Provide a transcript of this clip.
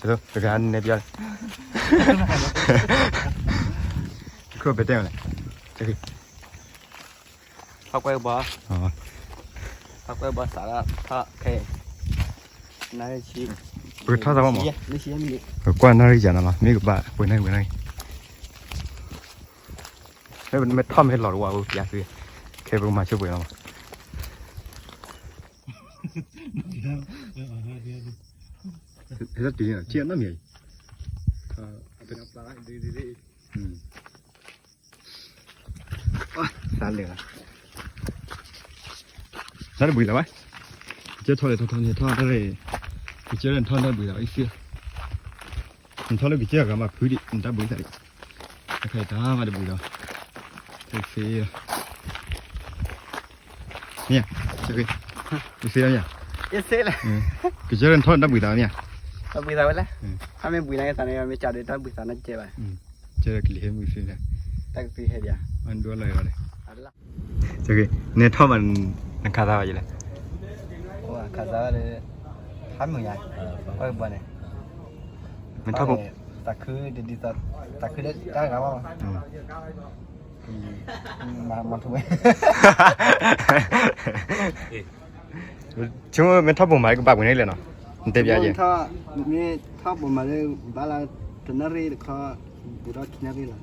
တဂၤနဲၣ်ပျီလဲၣ်, တခိၣ်ပတဲမလဲၣ်, ထီၣ်ကွဲကဘီ, ထီၣ်ကွဲကဘီစးထီၣ်ခဲ, ပကထီၣ်သးဘၣ်မး, ပကွၢ်နၣ်ရံၣ်ယၤနီၤလီၤ မ့ၢ်ကဘၣ်ပှဲၤနၣ်ရံၣ်ပှဲၤနၣ်ရံၣ်, မ့ၢ်ထီၣ်မ့ၢ်လီၤတဝါဧိၤ ပျၢ်သု, ခဲပကမၤဆိပှဲၤလီၤမး, ဟဲထီၣ်တုၤန့ၣ် ထံၣ်အနီတမံၤအံၤ, သးလဲၤလီၤ, တၢ်တဘှံးလၢၤဘၣ်, ကစၢၢ်ထီၣ်လဲၤထီၣ်ထီၣ်န့ၣ်ထီၣ်တၢ်, ကစၢၢ်ထီၣ်တဘှံးလၢၤဘၣ်အံၤသ့, နထီၣ်လၢကစၢၢ်အဂၤမးဖုဒံး နတၢ်ဘှံးသးဒံး, တၢ်ခဲအံၤတၢ်မးတဘှံးဒီး, သ့လီၤ, မ့ၢ်, သ့လီၤမ့ၢ်, ကစၢၢ်ထီၣ်တဘှံးသးမ့ၢ်ဧါ, တဘှံးသးဝဲလဲၣ်, ဟါမ့ၢ်ဘှံးနၤကသးန့ၣ် မ့ၢ်ကဒီးတၢ်ဘှံးသးနီတကဲဘၣ်, ကစၢၢ်ကလံၤဟဲမုၢ်သ့, တၢ်ကသံဟဲဒံး, အဒိလီၤ, နထီၣ်မး, နခါသးဘၣ်ယလဲၣ်, ခါသးဘၣ်ဒီး, ဟါမုၢ်ယါ, ဝဲကဘီန့ၣ်, မ့ၢ်ထီၣ်, သးခု, သးခုလၢတၢ်ဂၤဘၣ်, မၤထူဝဲ, ဆိကမိၣ်မ့ၢ်ထီၣ်ဘိးမးကဘၣ်ပှဲၤန့ၣ်လဲၣ်နီၤ, နတဲပျါယဲ, မ့ၢ်ထီၣ်ဘိးမးလၢ, ဘၣ်လၢ, တနၣ်ရံၣ်တခီ, ဘူးထီၣ်ခံနၣ်ရံၣ်လီၤ,